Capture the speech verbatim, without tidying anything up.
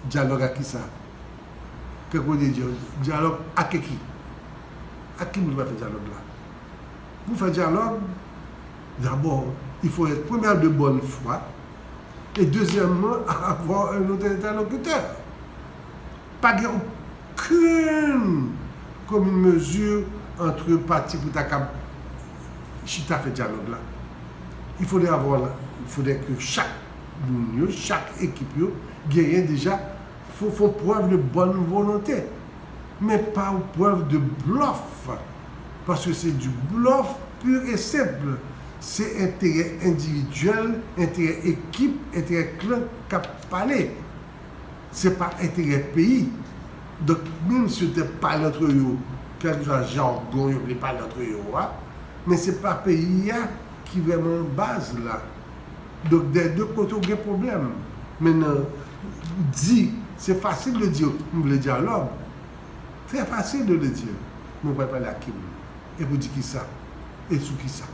Dialogue à qui ça? Qu'est-ce qu'on dit, dialogue avec qui? Ak ki moun ki va fè dyalòg la? Pou fè dyalòg, d'abord, il faut être, premièrement, de bonne foi, et deuxièmement, avoir un autre interlocuteur. Pa gen okenn commune mesure entre pati pou ta kab chita fè dyalòg la. Il faudrait avoir, il faudrait que chak moun yo, chak ekip yo, genyen deja, fò, fò prèv de bonne volonté. Men pa yon prèv de blòf. Paske se du bluff pur et simple. Se enterè endividyèl, enterè ekip, enterè klan k ap pale. Se pa enterè peyi. Donk, menm si yo te pale antre yo, kèlkeswa jagon yo vle pale antre yo a, men se pa peyi a ki vrèman baz la. Donk, dè de kote w gen pwoblèm. Mennan, di, c'est facile de dire, m vle dyalòg. Très facile de le dire. Men w pral pale ak ki moun? E pou di kisa? E sou kisa?